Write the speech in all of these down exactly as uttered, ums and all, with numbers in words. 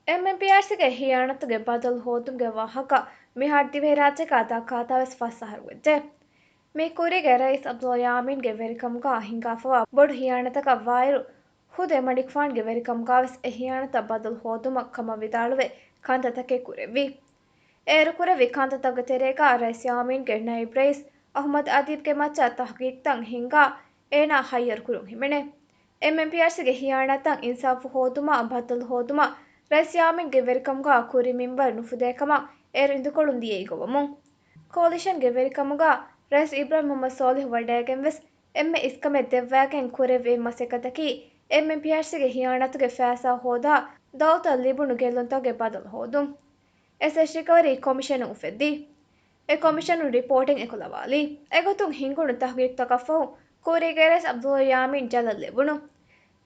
އެމްއެމްޕީއާރްސީގެ ހިޔާނަތުގެ ބަދަލު ހޯދުމުގެ ވާހަކަ މިހާރު ދިވެހިރާއްޖޭގަ ދައްކާތާވެސް ފަސް އަހަރު ވެއްޖެ. މި ކުރީގެ ރައީސް ޢަބްދުﷲ ޔާމީންގެ ވެރިކަމުގަ ހިނގާފަވާ ބޮޑު ހިޔާނަތަކަށް ވާއިރު، ހުދު އެމަނިކުފާނުގެ ވެރިކަމުގަވެސް އެ ހިޔާނަތަށް ބަދަލު ހޯދުމަށް ކަމަށް ވިދާޅުވެ ކަންތައްތަކެއް ކުރެއްވި. އޭރު ކުރެއްވި ކަންތައްތަކުގެ ތެރޭގަ ރައީސް ޔާމީންގެ ނައިބް ރައީސް އަޙްމަދު އަދީބްގެ މައްޗަށް ތަޙްޤީޤްތައް ހިންގާ، އޭނާ ހައްޔަރު ކުރުން ހިމެނޭ. އެމްއެމްޕީއާރްސީގެ ހިޔާނަތަށް އިންސާފު ހޯދުމަށް ބައްދަލު ހޯދުމަށް ރައީސް ޔާމީންގެ ވެރިކަމުގަ ކުރީ މިންވަރު ނުފުދޭ ކަމަށް އޭރު އިނދުކޮޅުން ދިޔައީ ގޮވަމުން. ކޯލިޝަންގެ ވެރިކަމުގަ ރައީސް އިބްރާހިމް މުޙައްމަދު ޞާލިޙު ވަޑައިގެން ވެސް އެންމެ އިސްކަމެއް ދެއްވައިގެން ކުރެއްވި މަސައްކަތަކީ އެމްއެމްޕީއާރްސީގެ ހިޔާނަތުގެ ފައިސާ ހޯދާ ދައުލަތަށް ލިބުނު ގެއްލުންތަކުގެ ބަދަލު ހޯދުން. އެސެޓް ރިކަވަރީ ކޮމިޝަނުން އުފެއްދީ. އެ ކޮމިޝަނުން ރިޕޯޓެއް އެކުލަވާލީ. އެގޮތުން ހިނގުނު ތަޙްޤީޤުތަކަށްފަހު ކުރީގެ ރައީސް ޢަބްދުﷲ ޔާމީން ޖަލަށް ލެވުނު.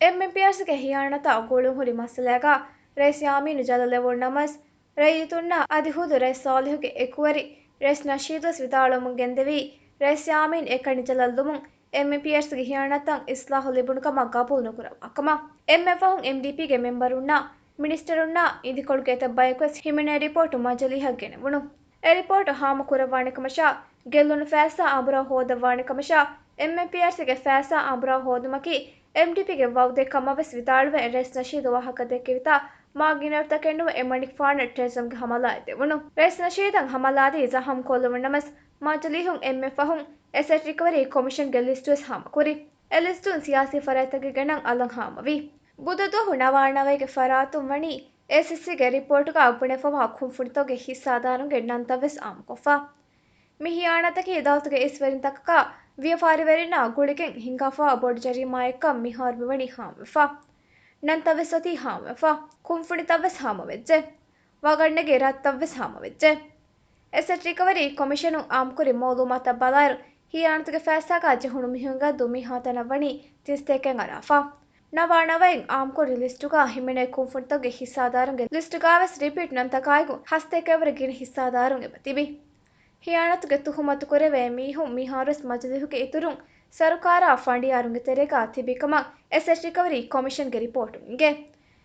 އެމްއެމްޕީއާރްސީގެ ހިޔާނަތާ ގުޅުންހުރި މައްސަލައިގަ ރައީސް ޔާމީނު ޖަލަށް ލެވުނު ނަމަވެސް، ރައްޔިތުންނާ އަދި ހުދު ރައީސް ޞާލިޙުގެ އެކުވެރި ރައީސް ނަޝީދުވެސް ވިދާޅުވަމުން ގެންދެވީ، ރައީސް ޔާމީން އެކަނި ޖަލަށް ލުމުން އެމްއެމްޕީއާރްސީގެ ހިޔާނަތަށް އިޞްލާޙު ލިބުނު ކަމަށް ގަބޫލު ނުކުރައްވާ ކަމަށް. އެންމެ ފަހުން އެމްޑީޕީގެ މެމްބަރުންނާ މިނިސްޓަރުންނާ އިނދިކޮޅުގެ އެތައް ބަޔަކުވެސް ހިމެނޭ ރިޕޯޓު މަޖިލީހަށް ގެނެވުނު. އެ ރިޕޯޓު ހާމަ ކުރައްވާނެ ކަމަށާ، ގެއްލުނު ފައިސާ އަނބުރާ ހޯދައްވާނެ ކަމަށާ، އެމްއެމްޕީއާރްސީގެ ފައިސާ އަނބުރާ ހޯދުމަކީ އެމްޑީޕީގެ ވައުދެއް ކަމަށް ވެސް ވިދާޅުވެ، ރައީސް ނަޝީދު ވާހަކަ ދެއްކެވިތާ، މާ ގިނައިރުތަކެއްނުވެ އެމަނިކުފާނަށް ޓެރަރިޒަމްގެ ހަމަލާއެއް ދެވުނު. ރައީސް ނަޝީދަށް ހަމަލާދީ ޒަޚަމް ކޮށްލެވުނު ނަމަވެސް، މަޖިލީހުން އެންމެ ފަހުން އެސެޓް ރިކަވަރީ ކޮމިޝަންގެ ލިސްޓުވެސް ހާމަކުރި. އެ ލިސްޓުން ސިޔާސީ ފަރާތްތަކެއްގެ ނަން އަލަށް ހާމަވި. ބުދަ ދުވަހު ނަވާނަވައިގެ ފަރާތުން ވަނީ އޭސީސީގެ ރިޕޯޓުގަ ބުނެފަވާ ކުންފުނިތަކުގެ ހިއްސާދާރުންގެ ނަންތައްވެސް އާއްމުކޮށްފަ. މި ހިޔާނަތަކީ ދައުލަތުގެ އިސްވެރިންތަކަކާ ވިޔަފާރިވެރިންނާ ގުޅިގެން ހިނގާފަވާ ބޮޑު ޖަރީމާއެއްކަން މިހާރު މިވަނީ ހާމަވެފަ. ނަންތައްވެސް އޮތީ ހާމަވެފަ. ކުންފުނިތައްވެސް ހާމަވެއްޖެ. ވަގަށްނެގި ރަށްތައްވެސް ހާމަވެއްޖެ. އެސެޓް ރިކަވަރީ ކޮމިޝަނުން އާއްމުކުރި މައުލޫމާތަށް ބަލާއިރު، ހިޔާނަތުގެ ފައިސާގަ ޖެހުނު މީހުންގެ އަދު މިހާތަނަށް ވަނީ ތިންސަތޭކައިން އަރާފަ. ނަވާނަވައިން އާއްމުކުރި ލިސްޓުގަ ހިމެނޭ ކުންފުނިތަކުގެ ހިއްސާދާރުންގެ ލިސްޓުގަވެސް ރިޕީޓް ނަންތަކާއެކު ހަސަތޭކައަށްވުރެ ގިނަ ހިއްސާދާރުން އެބަތިބި. ހިޔާނަތުގެ ތުހުމަތު ކުރެވޭ މީހުން މިހާރުވެސް މަޖިލީހުގެ އިތުރުން ސަރުކާރާ ފަނޑިޔާރުންގެ ތެރޭގަ ތިބި ކަމަށް އެސެޓް ރިކަވަރީ ކޮމިޝަންގެ ރިޕޯޓުން އިނގޭ.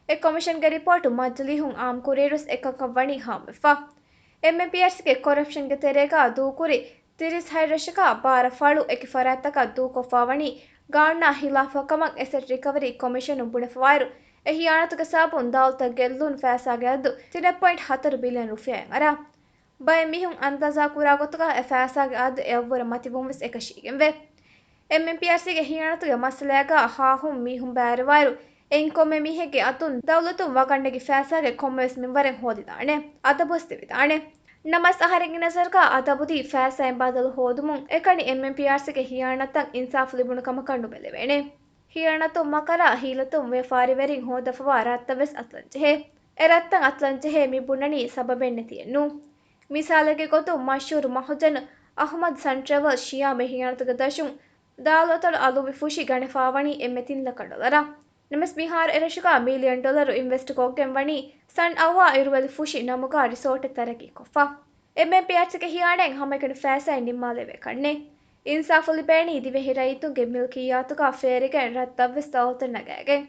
އެ ކޮމިޝަންގެ ރިޕޯޓު މަޖިލީހުން އާއްމުކުރިއިރުވެސް އެކަކަށް ވަނީ ހާމަވެފަ. އެމްއެމްޕީއާރްސީގެ ކޮރަޕްޝަންގެ ތެރޭގަ ދޫކުރި ތިރީސް ހަތް ރަށަކާ ބާރަ ފަޅު އެކި ފަރާތްތަކަށް ދޫކޮށްފަ ވަނީ ގާނޫނާ ހިލާފަށް ކަމަށް އެސެޓް ރިކަވަރީ ކޮމިޝަނުން ބުނެފަވާއިރު، އެ ހިޔާނަތުގެ ސަބަބުން ދައުލަތަށް ގެއްލުނު ފައިސާގެ އަދަދު ތިނެއް ޕޮއިންޓް ހަތަރު ބިލިއަން ރުފިޔާއިން އަރާ. ބައެއް މީހުން އަންދާޒާ ކުރާ ގޮތުގަ އެ ފައިސާގެ އަދަދު އެއަށްވުރެ މަތިވުން ވެސް އެކަށީގެންވޭ. އެމްއެމްޕީއާރްސީގެ ހިޔާނަތުގެ މައްސަލައިގަ ހާހުން މީހުން ބައިވެރިވާއިރު، އެއިން ކޮންމެ މީހެއްގެ އަތުން ދައުލަތުން ވަގަށްނެގި ފައިސާގެ ކޮންމެވެސް މިންވަރެއް ހޯދިދާނެ. އަދަބުވެސް ދެވިދާނެ. ނަމަވެސް އަހަރެންގެ ނަޒަރުގަ އަދަބުދީ ފައިސާއިން ބަދަލު ހޯދުމުން އެކަނި އެމްއެމްޕީއާރްސީގެ ހިޔާނަތަށް އިންސާފު ލިބުނު ކަމަކަށް ނުބެލެވޭނެ. ހިޔާނަތުން މަކަރާ ހީލަތުން ވިޔަފާރިވެރިން ހޯދަފަވާ ރަށްތައްވެސް އަތުލަންޖެހޭ. އެ ރަށްތައް އަތުލަންޖެހޭ މި ބުނަނީ ސަބަބެއްނެތިއެއްނޫ. މިސާލެއްގެ ގޮތުން މަޝްހޫރު މަހުޖަނު އަޙްމަދު ސަންޓްރެވަލް ޝިޔާމް ހިޔާނަތުގެ ދަށުން ދާލަތަށް އަލުވި ފުށި ގަނެފާވަނީ އެންމެ ތިން ލަކަ ޑޮލަރަށް. ނަމަވެސް މިހާރު އެރަށުގަ މިލިއަން ޑޮލަރު އިންވެސްޓް ކޮށްގެން ވަނީ ސަންއަވާ އިރުވެލި ފުށި ނަމުގަ ރިސޯޓެއް ތަރައްގީކޮށްފަ. އެމްއެމްޕީއާރްސީގެ ހިޔާނަތް ހަމައެކަނި ފައިސާއިން ނިންމާލެވޭ ކަންނޭ. އިންސާފު ލިބޭނީ ދިވެހި ރައްޔިތުންގެ މިލްކިއްޔާތުގަ ފޭރިގެން ރަށްތައްވެސް ދައުލަތަށް ނަގައިގެން.